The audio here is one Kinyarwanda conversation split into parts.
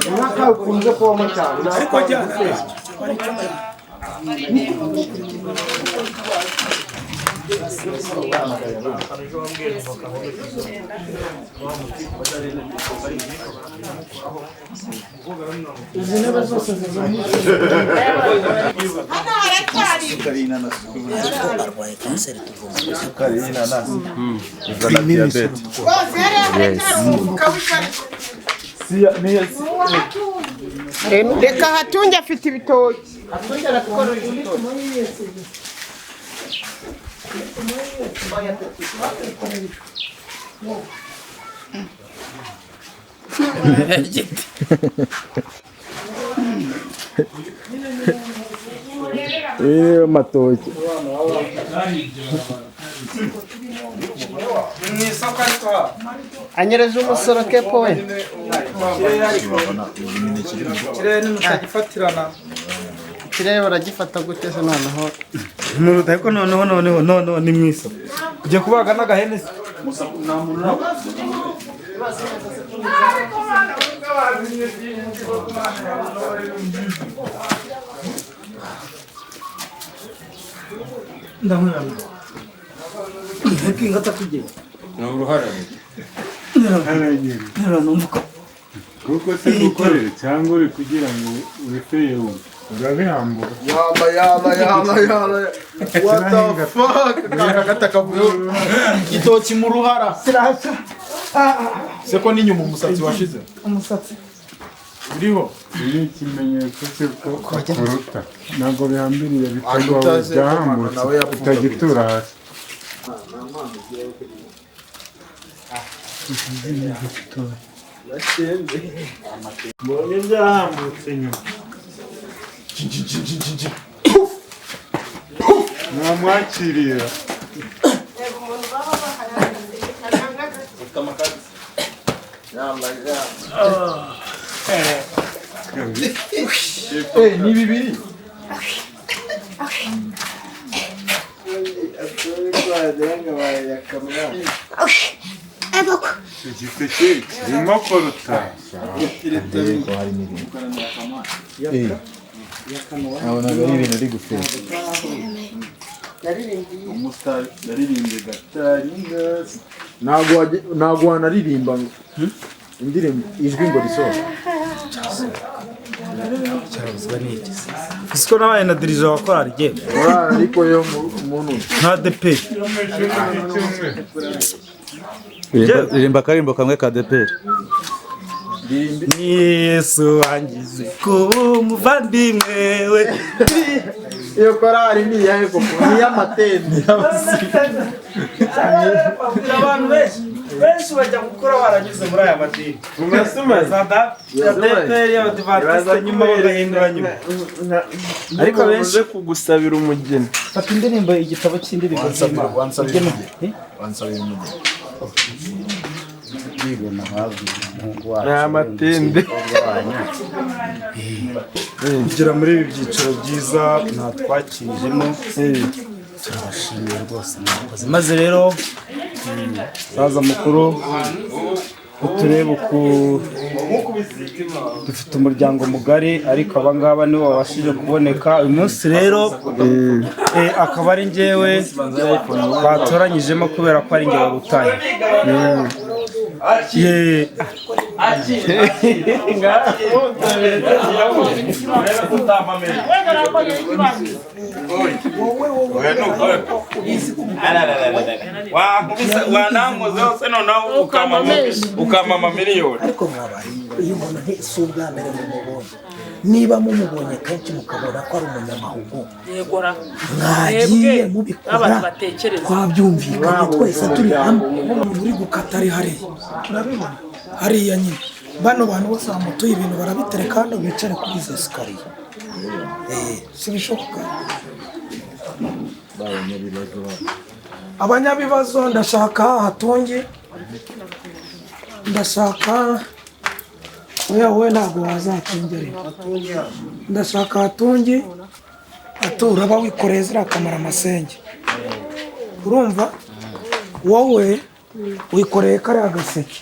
Umwaka ukunze kubamo cyane. Ariko ajyana. Izi ntebe zose zizamutse. Hano haracyari. Arwaye kanseri, tugomba Isukari y'inanasi izana diyabete. Rwose hariya haracyari umufuka w'ikarito. Reka Hatungi afite ibitoki. Hatungi aratworora ibitoki. Iyo matoki. Anyereza umusoro kepo we. Ikirere nimutagifatirana. Ikirere baragifata gute se noneho? Nuruta ariko noneho noneho noneho ni mu isoko. Kujya kubaga n'agahene se. Ndamwirana. Nkinga atakugira. Ni uruhara. Numva. Kuko se gukorera cyangwa uri kugira ngo wifeye wumve urabihambura. Yala yala yala yala. What the fuck? Kaka kavuyo. Igitoki mu ruhara. Sirasha. Se ko n'inyuma umusatsi washize. Umusatsi. Uriho. Ni ikimenyetso cy'uko akuruta, ntabwo bihambiriye bitagwa Aruta se, byahambutse nawe yapfundagurika. utagitura hasi. Mbonye byahambutse nyuma. Mwamwakiriye. Eh, ni bibiri. Igiseke kirimo koruta. Nabonaga ari ibintu uri gufeka. Umustar yaririmbye Gataringazi. Ntabwo wanaririmba ngo indirimbo ijwi ngo risohoke. Cyarabuzwa n'iki? Siko nabaye na dirija wa korali jye. Korali ariko yo muntu. Nka DP. Ririmba akarimbo kamwe ka DPR. Ni Yesu wangize kuba umuvandimwe we. Iyo korali ni iyahe koko? Ni iy'amatende. Abantu benshi benshi bajya gukora baranyuze muri aya madini. Za DPR y'Abadivantisite nyuma bagahindura nyuma. Ariko benshi kugusabira umugeni. Fata indirimbo, igitabo cy'indirimbo z'Imana. Wansabira umugeni. Wansabira umugeni. Ni amatende. Kugera muri ibi byiciro byiza ntatwakirijemo, turabashimiye rwose, mwakoze. Maze rero saza mukuru, uturebe uku dufite umuryango mugari, ariko abangaba nibo babashije kuboneka uyu munsi. Rero akaba ari njyewe batoranyijemo kubera ko ari njye warutaye. Ye. Wanankozeho se noneho ukamama miliyoni. Ariko mwabaye uyu muntu si ubwa mbere mumubonye. Niba mumubonye kenshi mukabona ko ari umunyamahugu, mwagiye mubikora twabyumvikanye twese turi hamwe. Umuntu uri gukata ari hariya, urabibona hariya nyine. Bano bantu bose bamutuye ibintu barabitereka hano bicare kuri izo esikariye. Si bishoboka. Abanyabibazo ndashaka Hatungi, ndashaka oya wowe ntabwo wazatungerera. Ndashaka Hatungi atura aba wikoreye ziriya kamara amasenge. Urumva wowe Wikoreye kariya gaseke.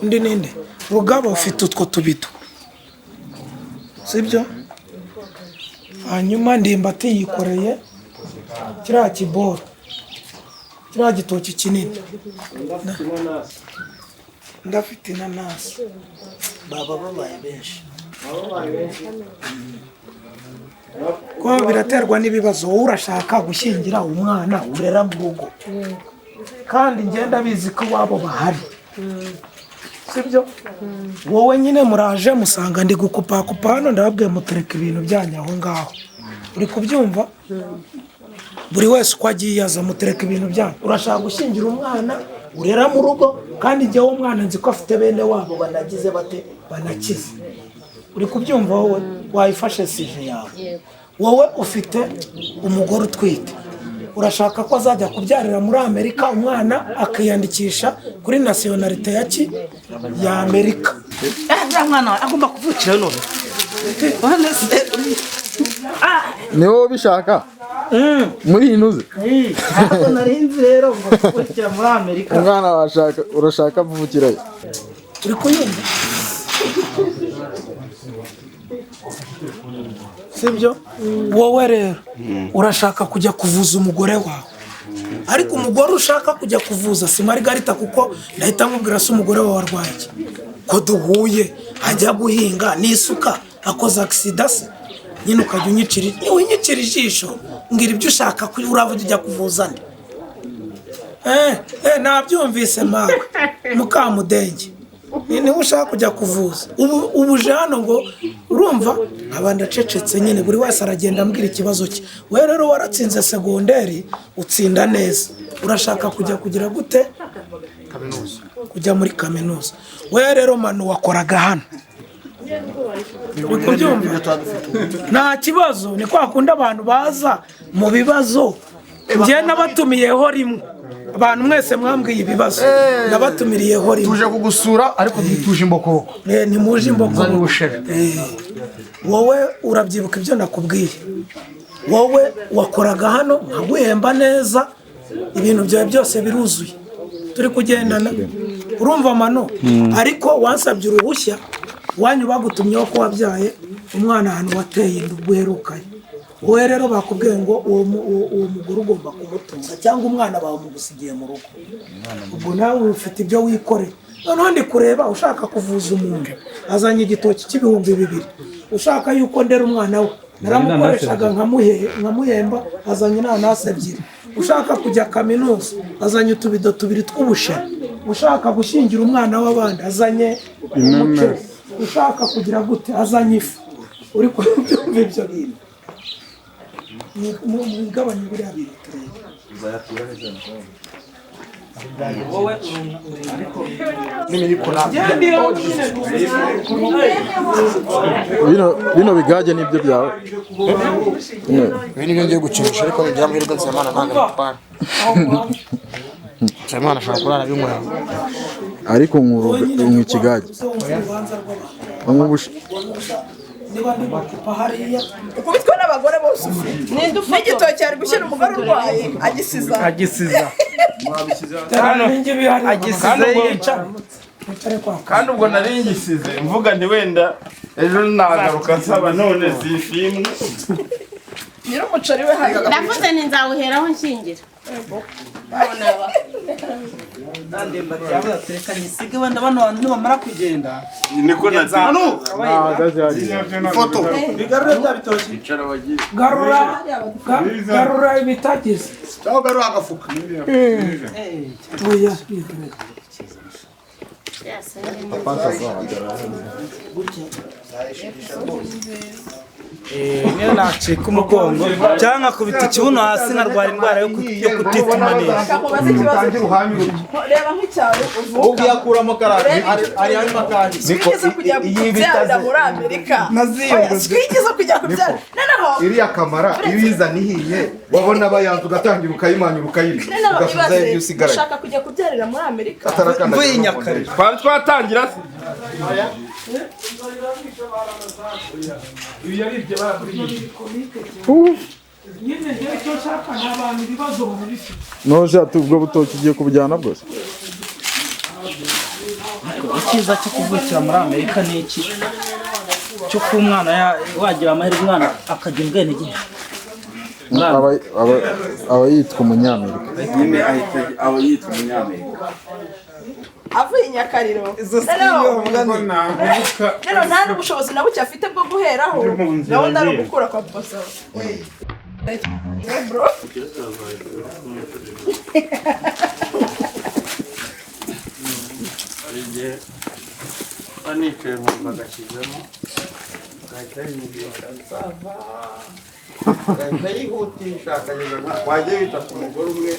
Undi ninde? Rugaba ufite utwo tubido, sibyo? Hanyuma Ndimbati yikoreye kiriya kiboro, kiriya gitoki kinini. Ndafite inanasi. Baba babaye benshi. Ko biraterwa n'ibibazo. Wowe urashaka gushyingira umwana urera mu rugo, kandi ngenda bizi ko iwabo bahari, sibyo? Wowe nyine muraje musanga ndi gukupakupa hano, ndababwiye mutereka ibintu byanyu aho ngaho. Uri kubyumva? Buri wese uko agiye aza mutereka ibintu byanyu. Urashaka gushyingira umwana urera mu rugo, kandi njyewe umwana nzi ko afite bene wabo banagize bate, banakize. Uri kubyumva? Wowe wayifashe sije yawe. Wowe ufite umugore utwite, urashaka ko azajya kubyarira muri Amerika, umwana akiyandikisha kuri nasiyonalite ya ki? Ya Amerika. Mwana agomba kuvukira none. Ni wowe ubishaka muri iyi ntuze? Ntabwo narinzi rero ngo kuvukira muri Amerika. Umwana washaka, urashaka kuvukirayo. Uri kuyumva? Sibyo? Wowe rero urashaka kujya kuvuza umugore wawe, ariko umugore ushaka kujya kuvuza si Margarita, kuko ndahita nkubwira se umugore wawe arwaye iki? Ko duhuye ajya guhinga n'isuka akoze agisida se, nyine ukajya unyicira, winyicira ijisho mbwira ibyo ushaka ko uravuga ujya kuvuza nde? Nabyumvise mawe Mukamudenge, niba ushaka kujya kuvuza ubu uje hano ngo urumva nkaba ndacecetse nyine, buri wese aragenda ambwira ikibazo cye. Wowe rero waratsinze segonderi utsinda neza, urashaka kujya kugira gute? Kujya muri kaminuza. Wowe rero Manu wakoraga hano, uri kubyumva? Nta kibazo, ni kwa kundi abantu baza mu bibazo. Njye nabatumiyeho rimwe, abantu mwese mwambwiye ibibazo, nabatumiriyeho rimwe. Tuje kugusura ariko ntituje imbokoboko. Ntimuje imbokoboko. Wowe urabyibuka ibyo nakubwiye. Wowe wakoraga hano nkaguhemba neza, ibintu byawe byose biruzuye, turi kugendana. Urumva Manu? Ariko wansabye uruhushya, wanyu bagutumyeho ko wabyaye umwana ahantu wateye inda ubwo uherukanye. Wowe rero bakubwiye ngo uwo mugore ugomba kumutunga, cyangwa umwana bawe mugusigiye mu rugo. Ubwo nawe ufite ibyo wikoreye. Noneho ndi kureba ushaka kuvuza umuntu azanye igitoki cy'ibihumbi 2000, ushaka yuko ndera umwana we naramukoreshaga nkamuhemba, azanye inanasi 2, ushaka kujya kaminuza azanye utubido 2 tw'ubushera, ushaka gushyingira umwana w'abandi azanye umuceri, ushaka kugira gute azanye ifu. Uri kubyumva ibyo bintu? Mugabanye buriya bintu turebe. Bino bigage nibyo byawe. Ibi nibyo ngiye gukinisha, ariko ngira amahirwe Nsabimana ntabwo abitwara. Nsabimana ashobora kurara abinywera. Ariko unywa ikigage. Niba ndi gukupa hariya ukubitwa n'abagore bose n'igitoki ari gushyira umugore urwaye agisiza Kandi ubwo nari ngisize mvuga nti wenda ejo nagaruka nsaba, none zishimwe. Nyir'umuceri we hano ndavuze nti nzawuheraho nshingira. Nibamara kugenda niko Foto. Bigarura bya bitoki. Garura ibitagize. Cyangwa garura agafuka. Oya. Niyo nacika umugongo cyangwa nkakubita ikibuno hasi nkarwara indwara yo kutituma neza. Reba nk'icyaro uvuka uyakuramo karate ari harimo kandi twigeze kujya kubyarira muri Amerika. Twigeze kujya kubyara noneho iriya kamara ibizana ihiye wabona bayanze ugatangira ukayimanyura ukayirya ugasubizayo ibyo usigaranye. Ushaka kujya kubyarira muri Amerika mvuye Nyakarere twari twatangira se. Nyine njyewe icyo nshaka ni abantu ibibazo babifite. Noje ati ubwo butoki ugiye kubujyana bwose. Icyiza cyo kuvukira muri Amerika ni iki cyo kuba umwana wagira amahirwe umwana akagira ubwenegihugu. Aba yitwa umunyamerika. Nyine ahita aba yitwa umunyamerika. Avuye i Nyakariro. Rero nta n'ubushobozi na buke afite bwo guheraho, gahunda ari ugukura kwa Papa Sava. Bro. Hari igihe mba nicaye nkumva agashyizemo, agahita yihutisha, nzava, agahita yihutisha akageza wajya wita ku mugore umwe.